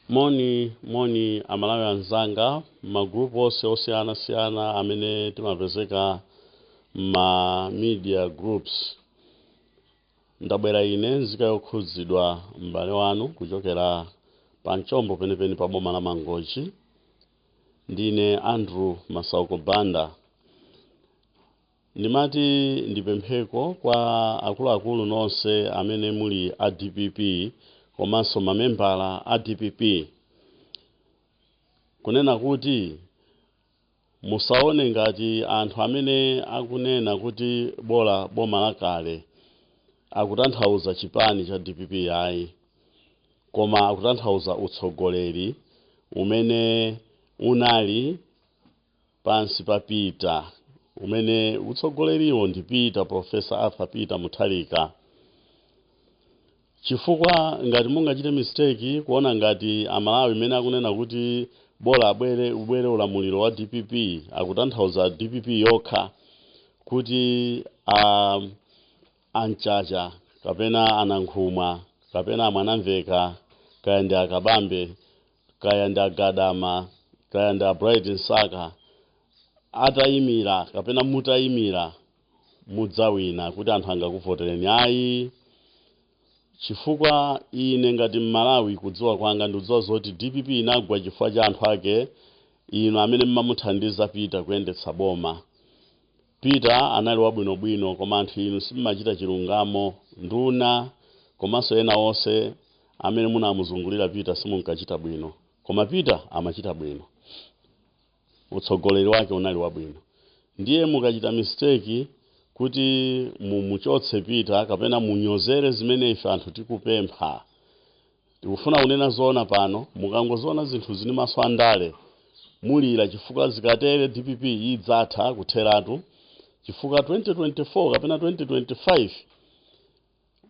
Moni moni Amalawi anzanga, magrupu onse osiyanasiyana amene timapezeka ma media groups. Ndabwera ine nzika yokhudzidwa, m'bale wanu, kuchokera pa mchombo penipeni pa boma la Mangochi. Ndine Andrew Masauko Banda. Ndimati ndipempheko kwa akuluakulu nonse amene muli a DPP komanso mamembala a DPP, kunena kuti musaone ngati anthu amene akunena kuti bola boma lakale akutanthauza chipani cha DPP, ayi, koma akutanthauza utsogoleri umene unali pansi pa Peter, umene utsogoleriwo ndi Peter, Professor Arthur Peter Mutharika. Chifukwa ngati mungachite mistake kuona ngati Amalawi imene akunena kuti bola abwere ubwere ulamuliro wa DPP akutanthauza DPP yokha, kuti anchacha kapena anankhumwa kapena amwanamveka, kaya ndi akabambe, kaya ndi agadama, kaya ndi a Bright Msaka, atayimira kapena mutayimira mudzawina, kuti anthu angakuvotereni, ayi. Chifukwa ine ngati Mmalawi, kudziwa kwanga, ndikudziwa zoti DPP inagwa chifukwa cha anthu ake inu amene mmamuthandiza Peter kuyendetsa boma. Peter anali wabwinobwino, koma anthu inu simmachita chilungamo. Nduna komanso ena onse amene munamuzungulira Peter simunkachita bwino, koma Peter amachita bwino, utsogoleri wake unali wabwino. Ndiye mukachita mistake kuti mumuchotse Peter kapena munyozere zimene ife anthu tikupempha, tikufuna kunena zoona pano, mukangoziona zinthu zini maso andale mulira, chifukwa zikatere DPP idzatha kutheratu, chifukwa 2024 kapena 2025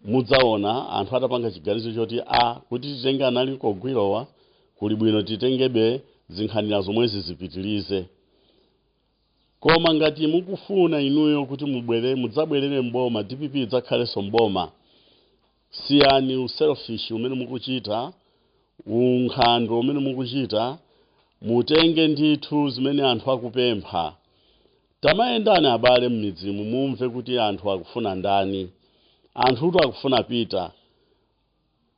mudzaona anthu atapanga chiganizo choti a kuti titenge anali kogwirowa kuli bwino titengebe zinkhanira zomwezi zipitilize. Koma ngati mukufuna inuyo kuti mubwere, mudzabwerere mboma, DPP idzakhalenso mboma, siyani uselfish umene mukuchita, unkhandwe umene mukuchita, mutenge ndithu zimene anthu akupempha. Tamayendani abale m'midzimu, mumve kuti anthu akufuna ndani. Anthutu akufuna Peter.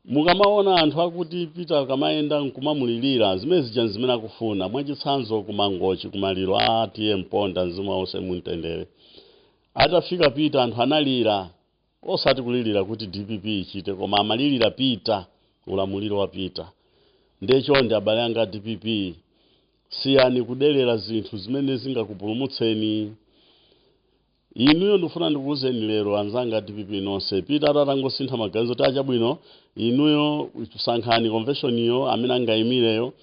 Mukamaona anthu akuti Peter akamayenda nkumamulilira, zimene zija zimene akufuna. Mwachitsanzo, kumangochi, kumaliro a T/A Mponda, mzimu wause mumtendere, atafika Peter anthu analira, osati kulilira kuti DPP ichite, koma amalilira Peter, ulamuliro wa Peter. Ndechonde abale anga a DPP, siyani kudelera zinthu zimene zingakupulumutseni inuyo. Ndikufuna ndikuwuzeni lero, anzanga a DPP nonse, Peter atangosintha maganizo kuti achabwino, inuyo sankhani convention iyo amene angayimireyo,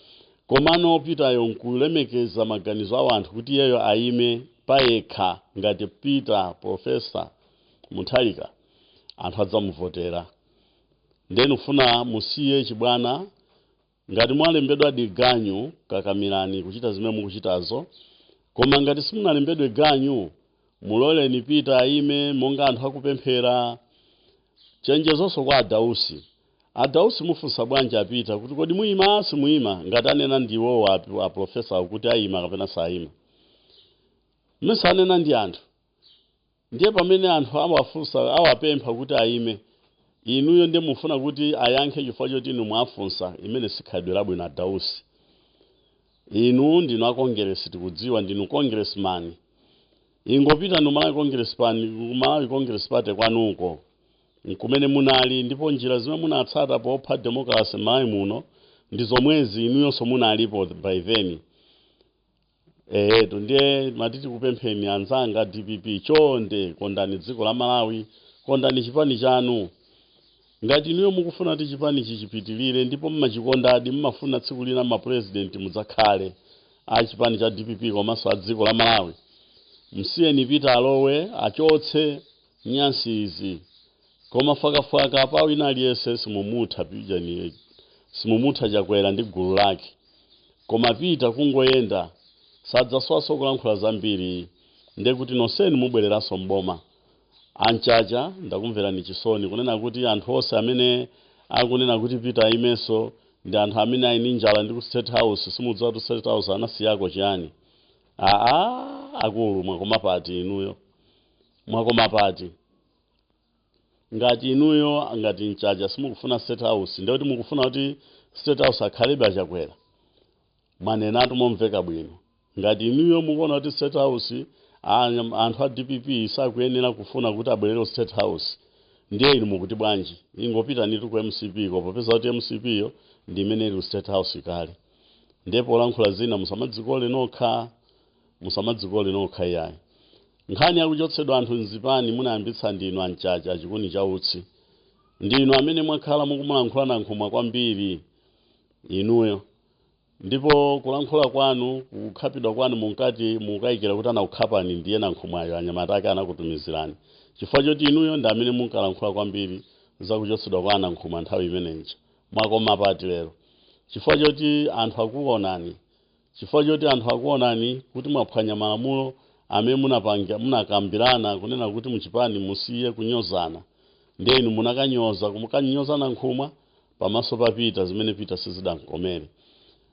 komano Peteryo nkulemekeza maganizo a anthu kuti iyeyo ayime payekha ngati Peter Professor Mutharika, anthu adzamuvotera. Ndiye ndikufuna musiye chibwana. Ngati mwalembedwa diganyu, kakamirani kuchita zimene mukuchitazo, koma ngati simunalembedwe ganyu, muloleni Peter ayime monga anthu akupemphera. Chenjezonso kwa Adausi. Adausi, mufunsa bwanji apita kuti kodi muyima, simuyima, ngati anena ndiwowo a professor kuti ayima kapena sayima? Mmene anena ndi anthu, ndiye pamene anthu awafunsa, awapempha kuti ayime, inuyo ndiye mufuna kuti ayankhe chifukwa choti inu mwafunsa. Imene sikhalidwe labwino, Adausi. Inu ndinu a Congress, tikudziwa ndinu congressman. Ingopita nu Malawi Congress pani, ku Malawi Congress Party kwanuko nkumene munali, ndipo njira zimene munatsata popha democracy m'Malawi muno ndi zomwezi. Inuyonso munalipo by then. Ehetu, ndiye matiti kupempheni anzanga DPP, chonde kondani dziko la Malawi, kondani chipani chanu. Ngati inuyo mukufuna kuti chipani chichipitilire ndipo mmachikondadi, mmafuna tsiku lina mapresident mudzakhale a chipani cha DPP komanso a dziko la Malawi, msiyeni Peter alowe, achotse nyansi izi. Koma fwakafwaka pa wina aliyense simumutha pijani, simumutha Chakwera ndi gulu lake, koma Peter kungoyenda sadzaswaso kulankhula zambiri, ndiye kuti nonsenu mubwereranso mboma. Anchacha, ndakumverani chisoni kunena kuti anthu onse amene akunena kuti Peter ayimenso Ndi anthu amene ali ndi njala ndi ku State House. Simudziwa kuti State House anasiyako chiyani? Aa, akulu, mwakoma pati inuyo? Mwakoma pati? Ngati inuyo, ngati Mchacha, simukufuna State House, ndikuti mukufuna kuti State House akhalebe aChakwera. Mwanenatu momveka bwino. Ngati inuyo mukuona kuti State House, anthu a DPP sakuyenera kufuna kuti abwerere ku State House, ndiye inu mukuti bwanji? Ingopitanitu ku MCP ko, popeza kuti MCP yo ndi imene ili ku State House kale. Ndiye polankhula zina musamadzikole nokha, musamadzikole nokha iyayi. Nkhani yakuchotsedwa anthu mzipani munayambitsa ndinu aMchacha, achikuni cha utsi. Ndinu amene mwakhala mukumulankhula Nankhumwa kwambiri inuyo, ndipo kulankhula kwanu, kukhapidwa kwanu, munkati mukayikira kuti anakukhapani ndiye Nankhumwayo, anyamata ake anakutumizirani, chifukwa choti inuyo ndi amene munkalankhula kwambiri zakuchotsedwa kwa aNankhumwa nthawi imeneyi. Mwakoma pati lero? Chifukwa choti anthu akuonani, chifukwa choti anthu akuonani kuti mwaphwanya malamulo amene munapanga, munakambirana kunena kuti muchipani musiye kunyozana, ndiye inu munakanyoza, kumukanyoza Nankhumwa pamaso pa Peter, zimene Peter sizidankomere.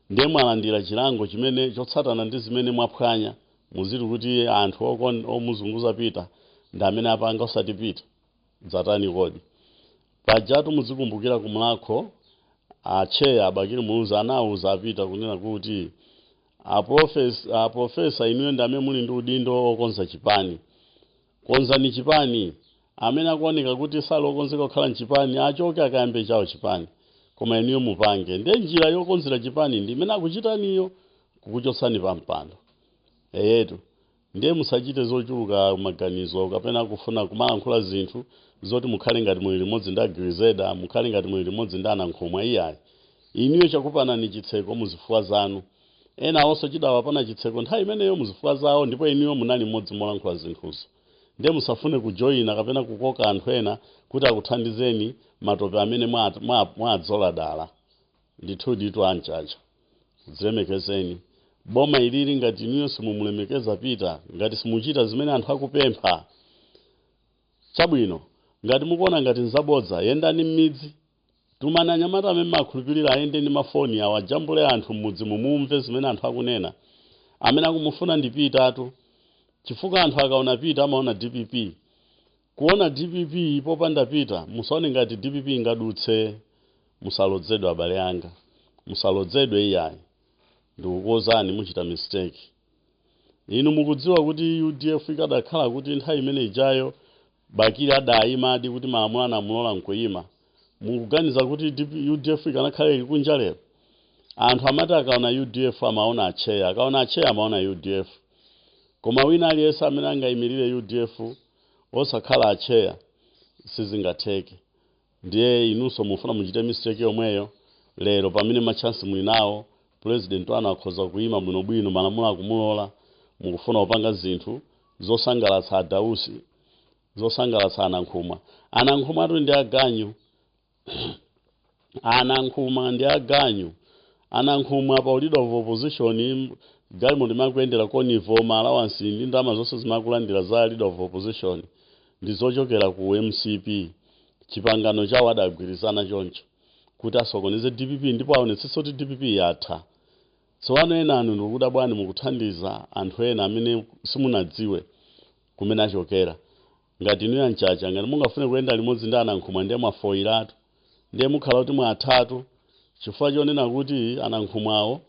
Ndiye mwalandira chilango chimene chotsatana ndi zimene mwaphwanya. Muziti kuti anthu omuzunguza Peter ndi amene apanga, osati Peter. Dzatani kodi? Pajatu muzikumbukira, kumulakho acheya aBakili Muluzi anawuza aPeter kunena kuti aprofesa, inuyo ndi amene muli ndi udindo okonza chipani, konzani chipani. Amene akuoneka kuti sali okonzeka kukhala mchipani achoke, akayambe chawo chipani, koma inuyo mupange. Ndiye njira yokonzera chipani ndi imene akuchitaniyo, kukuchotsani pa mpando. Eyetu, ndiye musachite zochuluka maganizo kapena kufuna kumalankhula zinthu zoti mukhale ngati muli limodzi ndi aGrizeda, mukhale ngati muli limodzi ndi aNankhumwa. Iyayi, inuyo chakupanani chitseko muzifuwa zanu, ena awonso chidawapana chitseko nthawi imeneyo muzifuwa zawo, ndipo inuyo munali mmodzi molankhula zinthuzo. Ndiye musafune kujoyina kapena kukoka anthu ena kuti akuthandizeni matope amene mwadzola dala. Ndithu ditu, aMchacha, zilemekezeni. Boma ilili, ngati inuyo simumulemekeza Peter, ngati simuchita zimene anthu akupempha chabwino, ngati mukuona ngati nzabodza, yendani m'midzi, tumani anyamata amene makhulupirira ayende ndi mafoni awo, ajambule anthu m'mudzi, mumumve zimene anthu akunena. Amene akumufuna ndi Peter, chifukwa anthu akaona Peter amaona DPP. Kuona DPP popanda Peter, musaone ngati DPP ingadutse. Musalodzedwe, abale anga, musalodzedwe iyayi. Ndikukuwuzani, muchita mistake. Inu mukudziwa kuti UDF ikadakhala kuti nthawi imene ijayo Bakili adayimadi kuti malamulo anamulola nkuyima, mukuganiza kuti UDF ikanakhala ili kunja lero? Anthu amati akaona UDF amaona acheya, akaona acheya amaona UDF. Koma wina aliyense amene angayimirire UDF osakhala acheya, sizingatheke. Ndiye inunso mufuna muchite mistake yomweyo lero, pamene machansi muli nawo, president wanu akhoza kuyima bwinobwino, malamulo akumulola. Mukufuna kupanga zinthu zosangalatsa aDausi, zosangalatsa aNankhumwa. ANankhumwa atu ndi aganyu, aNankhumwa ndi aganyu. ANankhumwa pa leader of opposition, galimoto imakuyendera Carnival, ma allowance ndi ndalama zonse zimakulandira za leader of opposition ndi zochokera ku MCP. Chipangano chawo adagwirizana choncho kuti asokoneze DPP ndipo aonetsetse kuti DPP yatha. Tsopano ena anu ndikuda bwani mukuthandiza anthu ena amene simunadziwe kumene achokera. Ngati inu aMchacha, ngati mungafune kuyenda limodzi ndi aNankhumwa, ndiye mwafoyiratu, ndiye mukhala kuti mwathatu, chifukwa chonena kuti aNankhumwawo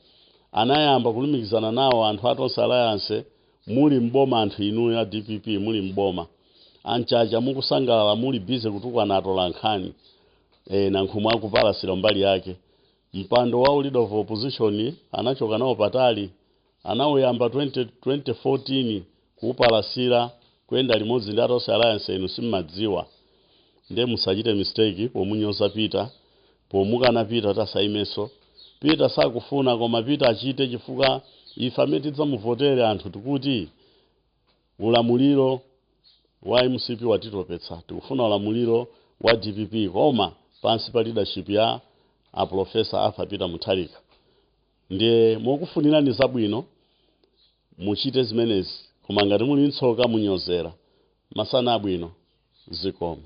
anayamba kulumikizana nawo anthu a Tonse Alliance muli mboma. Anthu inuyo a DPP muli mboma, aMchacha mukusangalala, muli busy kutukwana atola nkhani, Nankhumwa akupalasira mbali yake. Mpando wa leader of opposition anachoka nawo patali, anawuyamba 20, 2014 kuupalasira kuyenda limodzi ndi a Tonse Alliance. Inu simmadziwa. Ndiye musachite mistake pomunyoza Peter, pomukana Peter kuti asayimenso. Peter sakufuna, koma Peter achite, chifukwa ife amene tidzamuvotere, anthu tikuti ulamuliro wa MCP watitopetsa, tikufuna ulamuliro wa DPP, koma pansi pa leadership ya a Professor Arthur Peter Mutharika. Ndiye mokufunirani zabwino, muchite zimenezi, koma ngati muli ntsoka munyozera. Masana abwino, zikomo.